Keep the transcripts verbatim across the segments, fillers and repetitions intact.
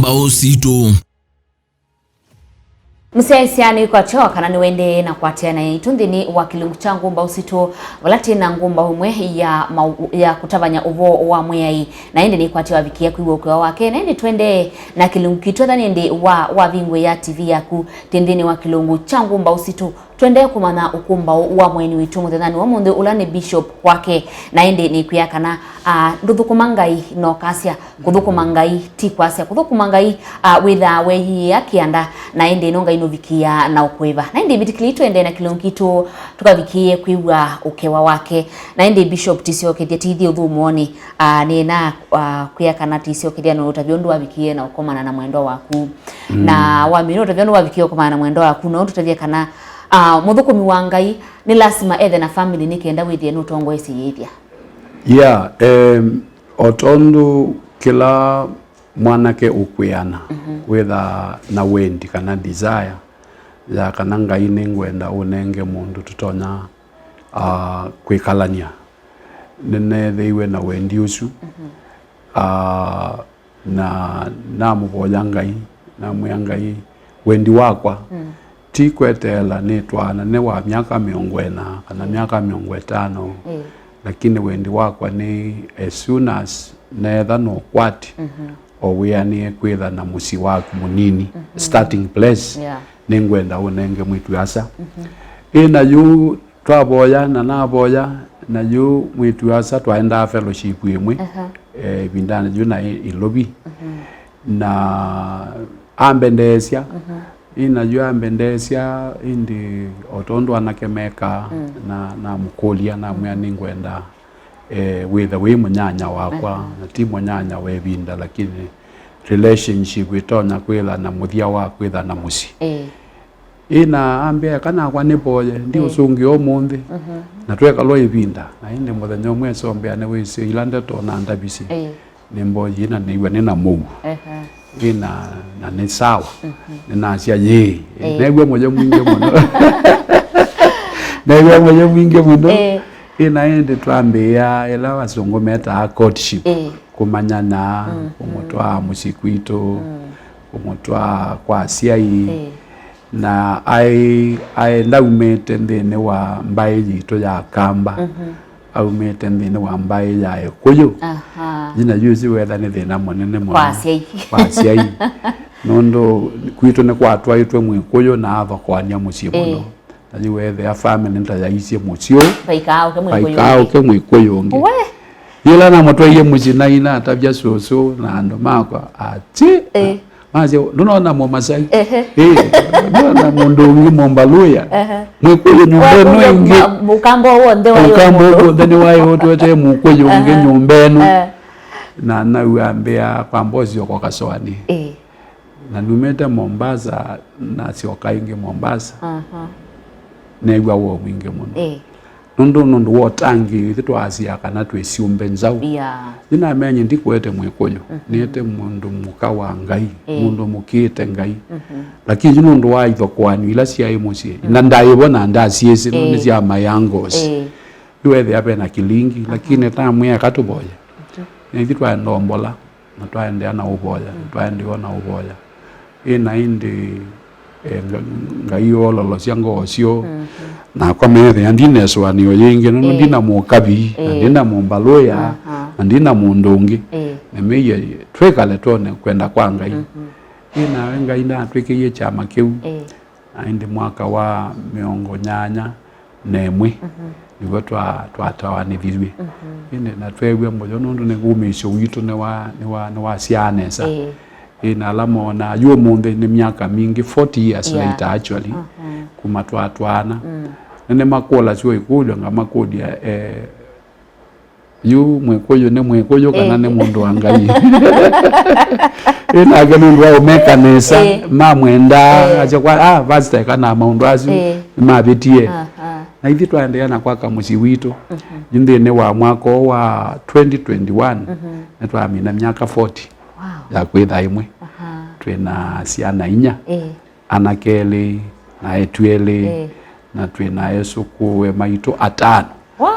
Mbaũ sitũ. Mũsyaĩĩsya nĩkwatya kana nĩwendee na kũatĩana naitũ nthĩnĩ wa kĩlungu kya ngũmbaũ sitũ, vala twĩ na ngũmbaũ ĩmwe ya, mau- ya kũtavany'a ũvoo wa Mwĩaĩi, na ĩndĩ nĩkwatya wavikie kwĩw'a ũkĩwa wake. Na ĩndĩ tũendee na kĩlungu kitũ, ethĩwa nĩ ĩndĩ wa, wavingũĩa T V yaku, twĩ nthĩnĩ wa kĩlungu kya ngũmbaũ sitũ. Tũendee kũmanya ũkũmbaũ wa mũeni witũ mũthenyanĩ wa ũmũnthĩ, ũla nĩ Bishop Kwake. Na ĩndĩ nĩkwĩa kana, ah, ndũthũkũma Ngai na ũkasya, kũthũkũma Ngai ti kwasya. Kũthũkũma Ngai, ah, wĩthaa weeyĩĩa kĩanda, na ĩndĩ no Ngai nũvikĩĩaa na ũkũĩva. Na ĩndĩ ĩvĩtĩkĩlei tũendee na kĩlungu kitũ, tũkavikĩĩe kwĩw'a ũkĩwa wake. Na ĩndĩ Bishop, tĩsyokethya tĩthi ũthũmũonĩ, ah, nĩna, ah, kwĩa kana tĩsyokethya no ũtavye ũndũ wavikĩĩe na ũkomana na mwendwa waku. Mm. Na wamina ũtavya ũndũ wavikĩĩe ũkomana na mwendwa waku, no ũtũtavye kana, ah, mũthũkũmi wa Ngai nĩ lasima ethe na family nĩ kenda wĩthĩe nũtongoesye yĩthya. Yeah, em, o tondũ kĩla mwanake ũkwĩana, mhm, wĩthaa na wendi kana desire ya kana Ngai nĩngwenda ũnenge mũndũ tũtonya, ah, kwĩkalany'a. Nĩneethĩiwe na wendi ũsu. Mhm. Ah, na namũvoya Ngai, namwĩa Ngai, wendi wakwa, mm, ti kweteela nĩtwaanane wa myaka mĩongo ĩna kana, mm, myaka mĩongo ĩtano, mm, lakini wendi wakwa nĩ as soon as neetha na ũkwati, mhm, o wĩanĩe kwĩtha na mũsyĩ waku mũnini, mhm, starting place, yeah, nĩngwenda ũnenge mwĩĩtu-a-asa. Mhm. Ĩ na yu twavoya na navoya, na yu mwĩĩtu-a-asa twaendaa fellowship ĩmwe, aha, eh, ĩvindanĩ yu na ĩ-, ĩlovi. Mhm. Na ambendeesya, mhm, ĩ na yu ambendeesya, ĩndĩ o tondũ anake mekaa, mm, na namũkũlya, namwĩa, mm, nĩngwenda, eh, wĩthe wĩ mũnyanya wakwa, aha, na ti mũnyanya wa ĩvinda, lakini relationship ĩtonya kwĩtha na mũthya wa kwĩtha na mũsyĩ. Ĩĩ. Ĩ na ambĩa, "Eka nakwa nĩvoye, ndiũsũngĩa ũmũnthĩ." Mhm. Na twekalwa ĩvinda, na ĩndĩ mũthenya ũmwe esombea nĩwĩsĩ ila ndeto na ndavisye. Ĩĩ. Nĩmboyie na nĩw'a nĩ na mũuo. Ehe. Ĩ na, na nĩ sawa. Mhm. Nĩnasya, "Yĩĩ." Ĩĩ. New'a mũyo mwingĩ mũno. New'a mũyo mwingĩ mũno. Ĩĩ. Ĩ na ĩndĩ twambĩĩa ĩla asũngũ metaa courtship. Ĩĩ. Kũmanyana, mm, kũmũtwaa, mm, mũsyĩ kwitũ, mm, kũmũtwaa kwa asyai. Ĩĩ. Na aĩ, aĩ ndaumĩte nthĩnĩ wa mbaĩ yitũ ya Kamba. Mhm. Aumĩte nthĩnĩ wa mbaĩ ya Ĩkũyũ. Aha. Yina yu ĩsu wetha nĩ thĩna mũnene mũno. Kwa asyai. Kwa asyai. Nũndũ kwitũ nĩkwatwaĩtwe Mwĩkũyũ na athokoany'a mũsyĩ mũno. Ĩĩ. Na yu weethĩa family nĩtayaisye mũsyĩ ũũ. Vaikaaũke Mwĩkũyũ ũngĩ. Vaikaaũke Mwĩkũyũ ũngĩ. We! Yĩla namũtwaie mũsyĩ, naina atavya sũsũ na andũ makwa, ati, eh, masya, "Ndũnona Mũmasai?" Ehe. Eh, "Ndũnona mũndũ ũngĩ Mũmbaluya?" Ehe. Mwĩkũyũ nyũmba ĩno ĩngĩ. Mũkamba w'onthe waĩ Mũkamba w'onthe nĩwaĩ ũtwetee Mũkũyũ ũngĩ, ehe, nyũmba ĩno. Eh. Na nau ambĩa kwamba ũsyoka Kasoani. Eh. Na numĩte Mombasa, nasyoka ĩngĩ Mombasa. Aha. Neew'a woo mwingĩ mũno. Eh. Nũndũ, nũndũ wa ũtangĩĩo, ithyĩ twaasya kana twĩ syũmbe nzaũ. Yeah. Nĩnamenye ndikũete Mwĩkũyũ, mhm, nĩete mũndũ mũka wa Ngai, eh, mũndũ mũkĩĩte Ngai. Mhm. Lakini yu nũndũ wa ithokoanio ila syaĩ mũsyĩ, mm, na ndaĩ vo na ndasyĩsĩ, nũndũ, eh, nĩ sya my uncles. Eh. Yu weethĩa ve na kĩlingi, aha, lakini tamwĩa eka tũvoye. Mhm. Na ithyĩ twaenda ombola. Na twaendeea na ũvoya, mm, twaendeea na ũvoya. Ĩ na ĩndĩ, eh, Nga-, Ngai oololosya ngoo syoo, mhm, nakwa meethĩa ndina ĩsũanĩo yĩngĩ, nũndũ, eh, ndina mũkavi, na, eh, ndina mũmbalũya, aha, na ndina mũndũ ũngĩ. Eh. Nĩmeie twĩkale twone kwenda kwa Ngai. Mhm. Ĩ nawe Ngai ndatwĩkĩie kyama kĩu. Eh. Na ĩndĩ mwaka wa mĩongo nyanya na ĩmwe, mhm, nĩw'o twa-, twatawanĩthiw'e. Mhm. Ĩndĩ na tweew'a mũyo nũndũ nĩ wũmĩĩsyo witũ nĩwa-, nĩwa-, nĩwasyaa nesa. Ĩĩ. Ĩĩ, na ala moonaa yu ũmũnthĩ nĩ myaka mingĩ, forty years, yeah, later actually, mhm, kuma twatwaana. Mm. Na nĩmakũlasya ĩkũlyo ngamakũlya, eh, yu Mwĩkũyũ nĩ Mwĩkũyũ kana, eh, nĩ mũndũ wa Ngai? Ĩ nake nũndũ wa ũmeka nesa, eh, mamwendaa, eh, asya kwa, ah, pastor eka na maũndũ asu, eh, nĩmavĩtie. Ah, ah. Na ithyĩ twaendeea na kwaka mũsyĩ witũ. Mhm. Yu nthĩnĩ wa mwaka ũũ wa twenty twenty-one, mhm, nĩtwamina myaka forty, wow, ya kwĩtha ĩmwe. Aha. Twĩ na syana inya. Eh. Anake elĩ, na eĩtu elĩ, eh, na twĩ na esũkũũe maitũ atano. Wa!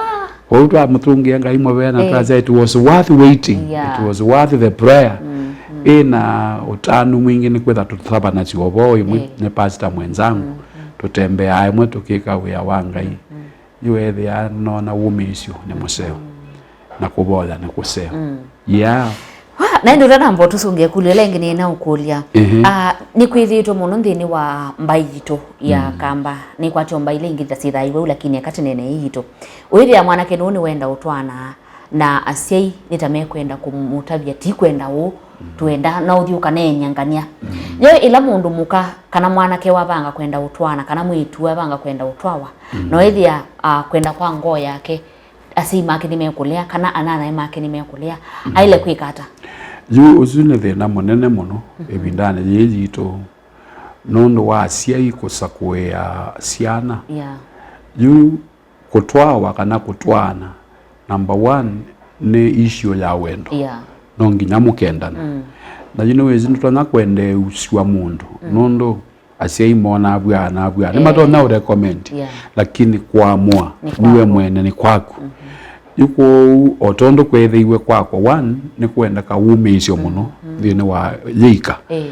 Kwoou twamũtũngĩa Ngai mũvea na, eh, twasya, "It was worth waiting. Yeah. It was worth the prayer." Mm, mm. ĩna ũtanu mwingĩ nĩ kwĩtha tũtavanasya ũvoo ĩmwe, ĩĩ, nĩ pastor mwenzangu, mm-hmm, tũtembeaa ĩmwe tũkĩka wĩa wa Ngai. Mm-hmm. Yu ethĩa nona wũmĩĩsyo nĩ mũseo, mm, na kũvoya nĩ kũseo. Mm. Yeah. Wa, na ĩndĩ ũtanamba ũtũsũngĩa kũlya ĩla ĩngĩ nĩna ũkũlya. Ehe. Ah, nĩkwĩthĩĩtwe mũno nthĩnĩ wa mbaĩ yitũ ya, mm, Kamba. Nĩkwatyo mbaĩ ila ingĩ ta syĩthaiwe u, lakini eka tũneene ĩĩ yitũ. Ũĩthĩa mwanake nũũ nĩwenda ũtwaana, na asyai nĩ ta mekwenda kũmũtavya, ti kwenda ũũ, mm, twenda na ũthiĩ ũkaneenya ngania. Mm. Yo ĩla mũndũ mũka kana mwanake wavanga kwenda ũtwaana, kana mwĩĩtu wavanga kwenda ũtwawa, mm, no ĩthĩa, ah, kwenda kwa ngoo yake, asyai make nĩmekũlea, kana ananae make nĩmekũlea, mm, aĩle kwĩka ata? Yu ũsu nĩ thĩna mũnene mũno, mhm, ĩvindanĩ yĩĩ yitũ, nũndũ wa asyai kũsakũĩa syana. Yeah. Yu kũtwawa kana kũtwaana, number one, nĩ issue ya wendo. Yeah. No nginya mũkendana. Mm. Na yu nĩwĩsĩ ndũtonya kwendeeusw'a mũndũ, mm, nũndũ asyai monaa vwaa na vwaa. Eh. Nĩmatonya ũrecommend, yeah, lakini kũamũa nĩ nĩwe kwaku mwene, nĩ kwaku. Mhm. Yu kwoou, o tondũ kweethĩiwe kwakwa, one, nĩ kwendeka wũmĩĩsyo mũno, mhm, nthĩnĩ wa yĩika. Eh.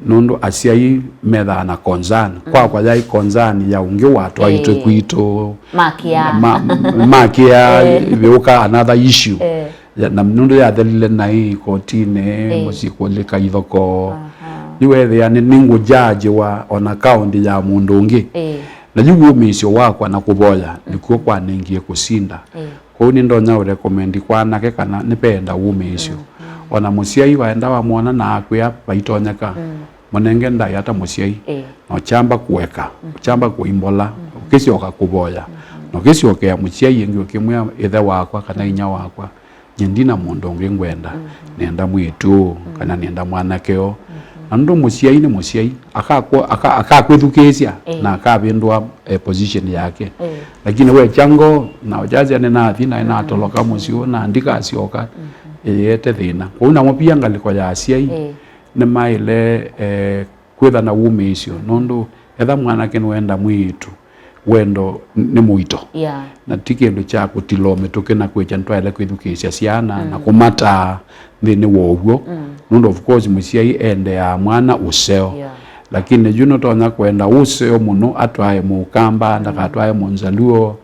Nũndũ asyai methaa na concern. Mm. Kwakwa yaĩ concern ya ũngĩ watwaĩtwe, eh, kwitũ. Makĩa. Ma-, makĩa, eh, yũka another issue. Eh. Ya, na nũndũ yathelile naĩ kotinĩ, eh, mũsyĩ kũlika ithoko. Aha. Yu weethĩa nĩ, nĩngũjudgewa ona kaũndĩ ya mũndũ ũngĩ. Eh. Na yu wũmĩĩsyo wakwa na kũvoya, mm, nĩkw'o kwanengie kũsinda. Eh. Kwoou nĩndonya ũrekomendi kwa anake kana nĩpeenda wũmĩĩsyo. Mm, mm. Ona mũsyai waenda wamwona na akwĩa vaitonyeka, mm, mũnenge ndaĩa ta mũsyai. Ĩĩ. Na ũkyamba kũeka, mm, ũkyamba kũimbola, mm, ũkĩsyoka kũvoya. Mm, mm. Na ũkĩsyokea mũsyai ĩngĩ ũkĩmwĩa, ĩthe wakwa kana inya wakwa, nyie ndina mũndũ ũngĩ ngwenda. Mm, mm. Nenda mwĩĩtu ũũ, mm, kana nenda mwanake ũũ. Mm, mm. Na nũndũ mũsyai nĩ mũsyai, akakwa-, aka-, akakwĩthukĩĩsya, ĩĩ, na akavĩndũa, eh, position yake. Ĩĩ. Lakini wekya ngoo, na ũkyasya nĩnathi, na, mm, nĩnatoloka mũsyĩ ũũ, na ndikasyoka, mm, ĩyĩete thĩna. Kwoou namo pia ngalĩko ya asyai, ĩĩ, nĩmaĩle, eh, kwĩtha na wũmĩĩsyo, nũndũ etha mwanake nĩwenda mwĩĩtu, wendo n-, nĩ mũito. Yeah. Na ti kĩndũ kya kũtilwa mĩtũkĩ na kwĩkya nĩtwaĩle kwĩthukĩĩsya syana na, mm, kũmataa nthĩnĩ wa ũw'o. Mm. Nũndũ of course mũsyai endeaa mwana ũseo. Yeah. Lakini yu nũtonya kwenda ũseo mũno atwae mũkamba, mm, ndakatwae mũnzaluo.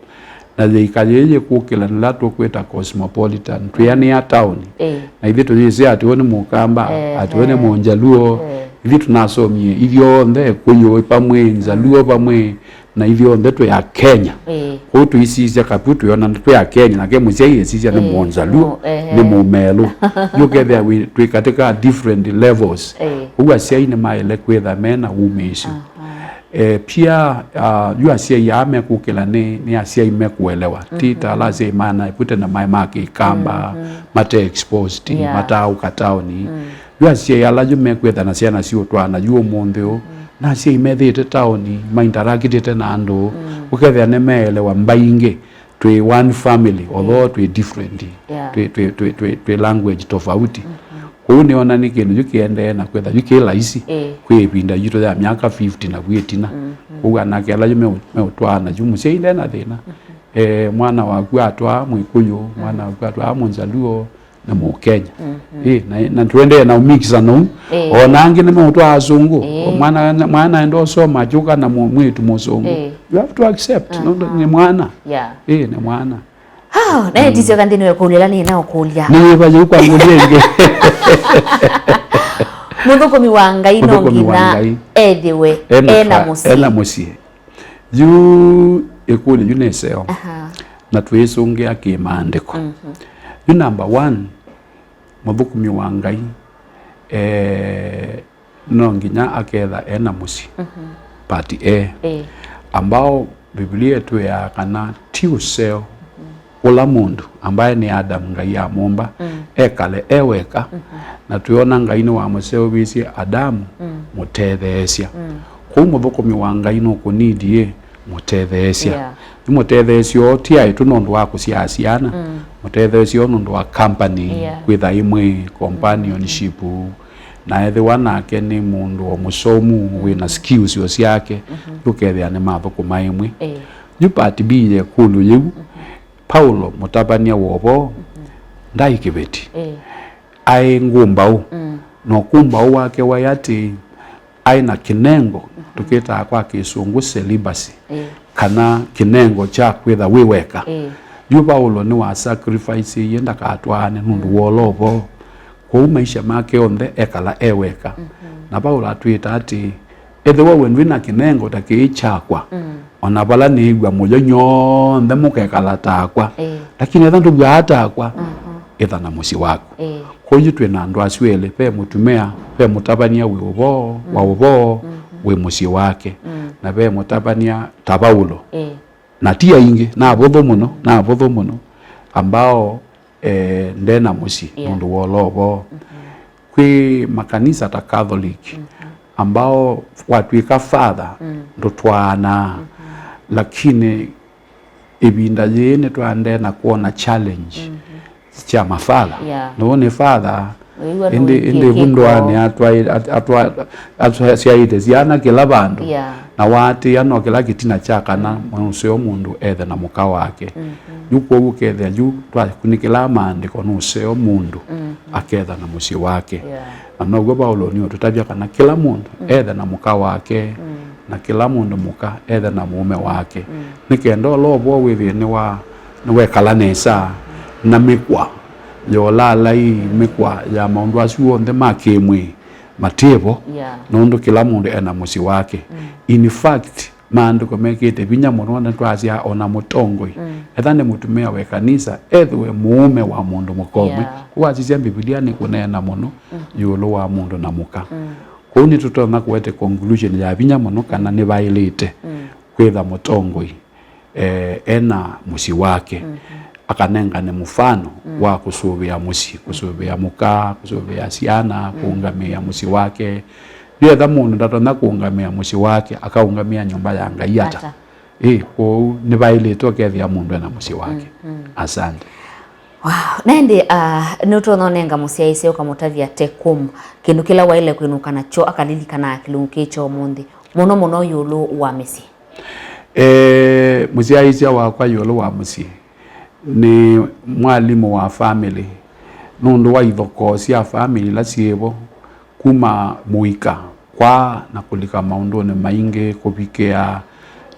Na yĩika yĩĩ yĩkũkĩla nĩla tũkwĩta cosmopolitan, twĩanĩa taoni. Ĩĩ. Na ithyĩ tũyĩsĩ atĩ ũũ nĩ mũkamba, eh, atĩ ũũ nĩ, eh, mũnjaluo. Eh. Ithyĩ tũnasomie ithyonthe kũyũ vamwe, nzaluo vamwe, na ithyonthe twĩ Akenya. Ĩĩ. Kwoou tũisisya kapu twĩona twĩ Akenya, nake mũsyai esisya nĩ, ĩĩ, mũnzaluo, mũ-, ehe, nĩ mũmelũ. Yu ũkethĩa wĩ, twĩ katika different levels. Ĩĩ. Kwoou asyai nĩmaĩle kwĩtha me na wumĩĩsyo. Aha. Eh, pia, ah, yu asyai aa mekũkĩla nĩ, nĩ asyai mekũelewa. Ti, mhm, ta ala asyai manaevu tene maĩ ma kĩkamba, mhm, mate exposed, yeah, mataaũka taoni. Mm. Yu asyai ala yu mekwĩtha na syana siũtwaana yu ũmũnthĩ ũũ, mm, na asyai methĩĩte taoni, maintarakitĩte na andũ, mm, ũkethĩa nĩmeelewa mbaingĩ. Twĩ one family, although, mm, twĩ different, yeah, twĩ, twĩ, twĩ, twĩ, twĩ language tofauti. Mhm. Kwoou nĩona nĩ kĩndũ yu kĩendee na kwĩtha yu kĩ laisi, eh, kwĩ ĩvinda yitũ ya myaka fifty na vu ĩtina. Mhm. Kwoou anake ala yu meũ-, meũtwaana yu mũsyai nde na thĩna. Mhm. Eh, mwana waku atwaa Mwĩkũyũ, mwana, mhm, waku atwaa Mũnjaluo, na Mũkenya. Mhm. Eh, na, na tũendee na ũmikisa nou. Eh. Ona angĩ nĩmeũtwaa asũngũ. Eh. Mwana, mwana aenda ũsoma, akyũka na mũ-, mwĩĩtu mũsũngũ. Eh. You have to accept. Aha. Nũndũ nĩ mwana. Yeah. Eh, nĩ mwana. Ah, naye, mm, ndisyoka nthĩnĩ wa kũlya ĩla nĩna ũkũlya. Nĩ yĩva yĩu kwa ngũlya ĩngĩ? Mũthũkũmi wa Ngai no, mũthũkũmi wa nginya Ngai ethĩwe ena, ena fa-, mũsyĩ. Ena mũsyĩ. Yu ĩkũlyo yu nĩ ĩseo. Aha. Na twĩsũngĩa kĩmaandĩko. Mhm. Yu number one, mũthũkũmi wa Ngai, eh, no nginya aketha ena mũsyĩ. Mhm. Part A. Eh. Ambao Biblia ĩtwĩaa kana ti ũseo, mhm, ũla mũndũ ambaye nĩ Adamu Ngai amũmba, mm, ekale e weka, mhm, na twĩona Ngai nĩwamũseũvĩsye Adamu, mm, mũtetheesya. Mm. Kwoou mũthũkũmi wa Ngai nũkũnidi ĩ mũtetheesya. Yeah. Nĩ mũtetheesya ũũ ti aĩtu nũndũ wa kũsyaa syana, mm, mũtetheesya ũũ nũndũ wa company, yeah, kwĩtha ĩmwe, companionship, mm, na ethĩwa nake nĩ mũndũ o mũsomu, mm, wĩ na skills o syake, mhm, yũkethĩa nĩmathũkũma ĩmwe. Eh. Yu part B ya ĩkũlyo yĩu, mhm, Paulo, mũtavany'a wa ũvoo, mhm, ndaĩ kĩveti. Eh. Aĩ ngũmbaũ. Mm. Na ũkũmbaũ wake waĩ atĩ aĩ na kĩnengo, tũkĩtaa kwa Kĩsũngũ celibacy, Ĩĩ. kana kĩnengo kya kwĩtha wĩ weka. Ĩĩ. Yu Vaulo nĩwa sacrifice-ĩie ndakatwaane nũndũ wa ũla ũvoo. Kwoou maisha make onthe ekala e weka. Na Vaulo atwĩta atĩ, ethĩwa we ndwĩ na kĩnengo ta kĩĩ kyakwa, o na vala nĩĩw'a mũyo, inyw'onthe mũkekala ta akwa. Ĩĩ. Lakini ethĩwa ndũw'aa ta akwa, ĩtha na mũsyĩ waku. Ĩĩ. Kwoou twĩ na andũ asu elĩ, ve mũtumĩa, ve mũtavany'a wĩ ũvoo, wa ũvoo, wĩ mũsyĩ wake, na ve mũtavany'a ta Vaulo. Ĩĩ. Na ti aingĩ, na avũthũ mũno, na avũthũ mũno, ambao, eh, nde na mũsyĩ, Yeah. nũndũ wa ũla ũvoo. Kwĩ makanisa ta Catholic, ambao watw'ĩka father, ndũtwaanaa, lakini ĩvinda yĩĩ nĩtwaendee na kwona challenge sya mafather. Yeah. Nũũ nĩ father? Wĩw'a ĩndĩ, ĩndĩ vu ndũanĩ atwaĩ-, at-, atwa-, asyaĩte syana kĩla vandũ. Yeah. Na waatĩĩa no kĩla kĩtina kya kana mũseo mũndũ ethe na mũka wake. Yu kwoou ũkethĩa yu twakunĩkĩlaa maandĩko nũseo mũndũ aketha na mũsyĩ wake. Yeah. Na now'o Vaulo nĩũtũtavya kana kĩla mũndũ ethe na mũka wake, na kĩla mũndũ mũka ethe na mũũme wake. Nĩ kenda ũla ũvoo wĩthĩe nĩwa-, nĩwekala nesa, na mĩkwa ya ũlaalai, mĩkwa ya maũndũ asu onthe ma kĩ-mwĩĩ matĩvo, Yeah. nũndũ kĩla mũndũ ena mũsyĩ wake. In fact, maandĩko mekĩte vinya mũno, na twasya o na mũtongoi, etha nĩ mũtumĩa wa ĩkanisa, ethĩwe mũũme wa mũndũ mũkomwe. Yeah. Kwoou wasisya Mbivilia nĩkũneena mũno ĩũlũ wa mũndũ na mũka. Kwoou nĩtũtonya kũete conclusion ya vinya mũno kana nĩvaĩlĩte kwĩtha mũtongoi, eh, ena mũsyĩ wake, akanengane mũfano wa kũsũvĩa mũsyĩ, kũsũvĩa mũka, kũsũvĩa syana, kũũngamĩĩa mũsyĩ wake. Yu etha mũndũ ndatonya kũũngamĩa mũsyĩ wake, akaũngamĩa nyũmba ya Ngai ata? Ata. Ĩ, kwoou nĩvaĩlĩte ũkethĩa mũndũ ena mũsyĩ wake. Asante. Wow. Na ĩndĩ, ah, nĩũtonya ũnenga mũsyaĩĩsya ũkamũtavya Tekum kĩndũ kĩla waĩle kwĩnũka nakyo akalilikanaa kĩlungu kĩĩ kya ũmũnthĩ, mũno mũno ĩũlũ wa mĩsyĩ? Eh, mũsyaĩĩsya wakwa ĩũlũ wa mũsyĩ nĩ mwalimũ wa family, nũndũ wa ithokoo sya family ila syĩvo, kuma mũika, kwaa na kũlika maũndũnĩ maingĩ, kũvikĩa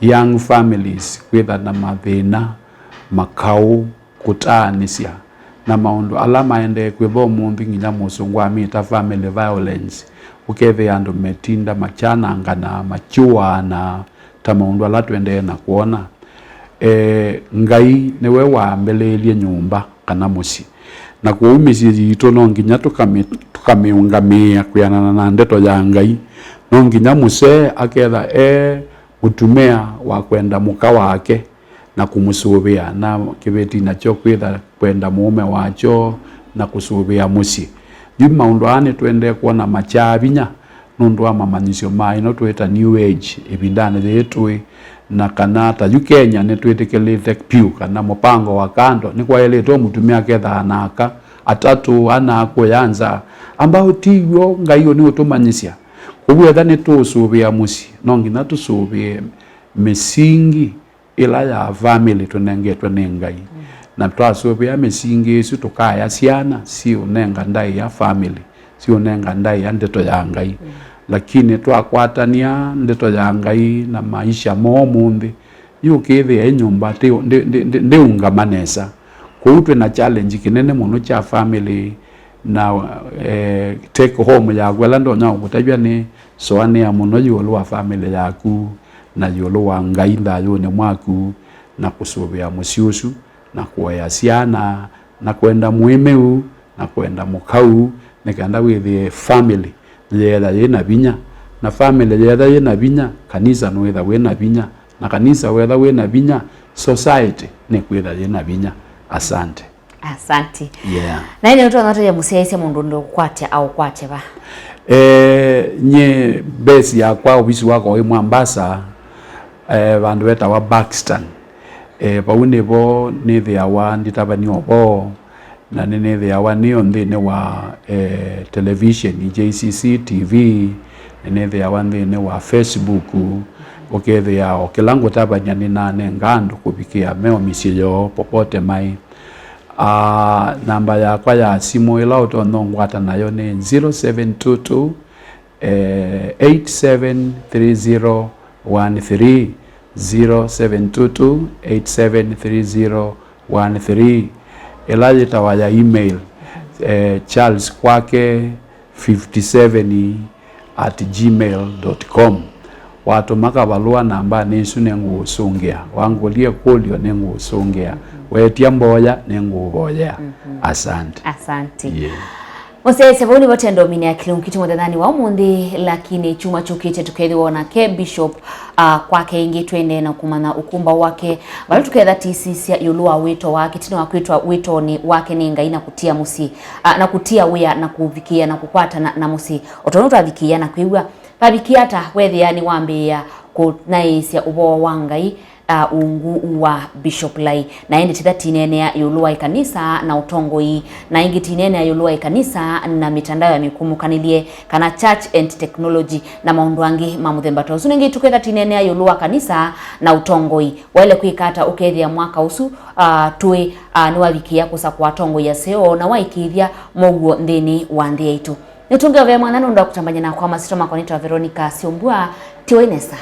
young families kwĩtha na mathĩna, makaũ, kũtaanĩsya, na maũndũ ala maendee kwĩva ũmũnthĩ nginya mũsũngũ amĩta family violence, ũkethĩa andũ metinda makyanangana, makyũaana, ta maũndũ ala tũendee na kwona. E, Ngai nĩwe wambĩlĩĩlye nyũmba kana mũsyĩ. Na kwoou mĩsyĩ yitũ no nginya tũkamĩ-, tũkamĩũngamĩĩa kwĩanana na ndeto ya Ngai. No nginya mũsee aketha e mũtumĩa wa kwenda mũka wake na kũmũsũvĩa, na kĩveti nakyo kwĩtha kwenda mũũme wakyo na kũsũvĩa mũsyĩ. Yu maũndũ aa nĩtũendee kwona makyaa vinya nũndũ wa mamanyĩsyo ma ĩno twĩta New Age ĩvindanĩ yĩĩ tũĩ, na kana ta yu Kenya nĩtwĩtĩkĩlĩte vyũ kana mũpango wa kando nĩkwaĩlĩte o mũtumĩa akethaa na aka atatũ, ana, kũya nza, ambao ti w'o Ngai ũnĩũtũmanyĩsya. Kwoou etha nĩtũũsũvĩa mũsyĩ, no nginya tũsũvĩe mĩsingi ĩla ya family tũnengetwe nĩ Ngai. Na twasũvĩa mĩsingi ĩsu, tũkaya syana siũnenga ndaĩa family, siũnenga ndaĩa ndeto ya Ngai. Lakini twakwatany'a ndeto ya Ngai na maisha ma ũmũnthĩ, yu ũkĩthĩa ĩ nyũmba ndĩ-, ndĩ-, ndĩ-, ndĩ-, ndĩũngama nesa. Kwoou twĩ na challenge kĩnene mũno kya family, na, eh, take home yaku ĩla ndonya kũkũtavya nĩ sũanĩa mũno ĩũlũ wa family yaku na ĩũlũ wa Ngai thayũnĩ mwaku, na kũsũvĩa mũsyĩ ũsu, na kũea syana, na kwenda mũĩmeu, na kwenda mũkau, nĩ kenda wĩthĩe family yeetha yĩ na vinya. Na family yeetha yĩ na vinya, kanisa nũĩtha wĩ na vinya. Na kanisa weetha wĩ na vinya, society nĩkwĩtha yĩ na vinya. Asante. Asante. Yeah. Na ĩndĩ nĩtũnatũya mũsyaĩĩsya mũndũ ndũkwatya aũkwatya va? Eh, nyie base yakwa, ovisi wakwa wĩ Mombasa, eh, vandũ vetawa Buxton. Eh, vau nĩvo nĩthĩawa nditavany'a ũvoo, na nĩnĩthĩawa nĩyo nthĩnĩ wa, eh, television, J C C T V, nĩnĩthĩawa nthĩnĩ wa Facebook, ũkethĩa o kĩla ngũtavany'a nĩnanenga andũ kũvikĩa meo mĩsyĩ yoo popote maĩ. Ah, namba yakwa ya simũ ĩla ũtonya ũngwata nayo nĩ zero seven two two, eh, eight seven three zero one three, zero seven two two, eight seven three zero one three, ĩla yĩtawa ya email, eh, charles kwake fifty seven at gmail dot com. Watũma kavalũa nambanĩ ĩsu, nĩngũũsũngĩa. Wangũlya ĩkũlyo, nĩngũũsũngĩa. Weetya mboya, nĩngũũvoyea. Mhm. Asante. Asante. Yeah. Mũsyaĩĩsya, vau nĩvo twendominĩa kĩlungu kitũ mũthenyanĩ wa ũmũnthĩ, lakini kyumwa kyũkĩte tũkethĩwa nake Bishop, ah, kwake ĩngĩ, twendee na kũmanya ũkũmbaũ wake, vala tũketha tĩsisya ĩũlũ wa wĩto wake, tene wa kwĩtwa wĩtonĩ wake nĩ Ngai na kũtia mũsyĩ, ah, na kũtia wĩa na kũvikĩĩa na kũkwatana na mũsyĩ. O tondũ twavikĩĩa na kwĩw'a, vavikĩa ata weethĩa nĩwambĩĩa kũnaĩĩsya ũvoo wa Ngai, a, ungu wa Bishop Lai. Na ĩndĩ titha tineenea ĩũlũ wa ĩkanisa na ũtongoi, na ĩngĩ tineenea ĩũlũ wa ĩkanisa na mĩtandao ya mĩkũmũkanĩlye, kana church and technology, na maũndũ angĩ ma mũthemba ta ũsu. Nĩngĩ tũketha tineenea ĩũlũ wa kanisa na ũtongoi. Waĩle kwĩka ata ũkethĩa mwaka ũsu, a, tũĩ, a, nĩwavikĩĩa kũsakũa atongoi aseo na waĩkĩĩthya mow'o nthĩnĩ wa nthĩ yaitũ? Nĩtũngĩovea mwanya nũndũ wa kũtambany'a nakwa. Masyĩtwa makwa nĩtawa Veronica Syombua. Tiwai nesa.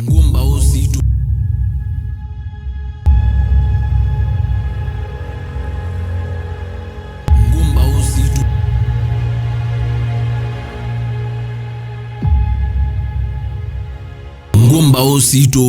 Ngũmbaũ sitũ. Ngũmbaũ sitũ. Ngũmbaũ sitũ.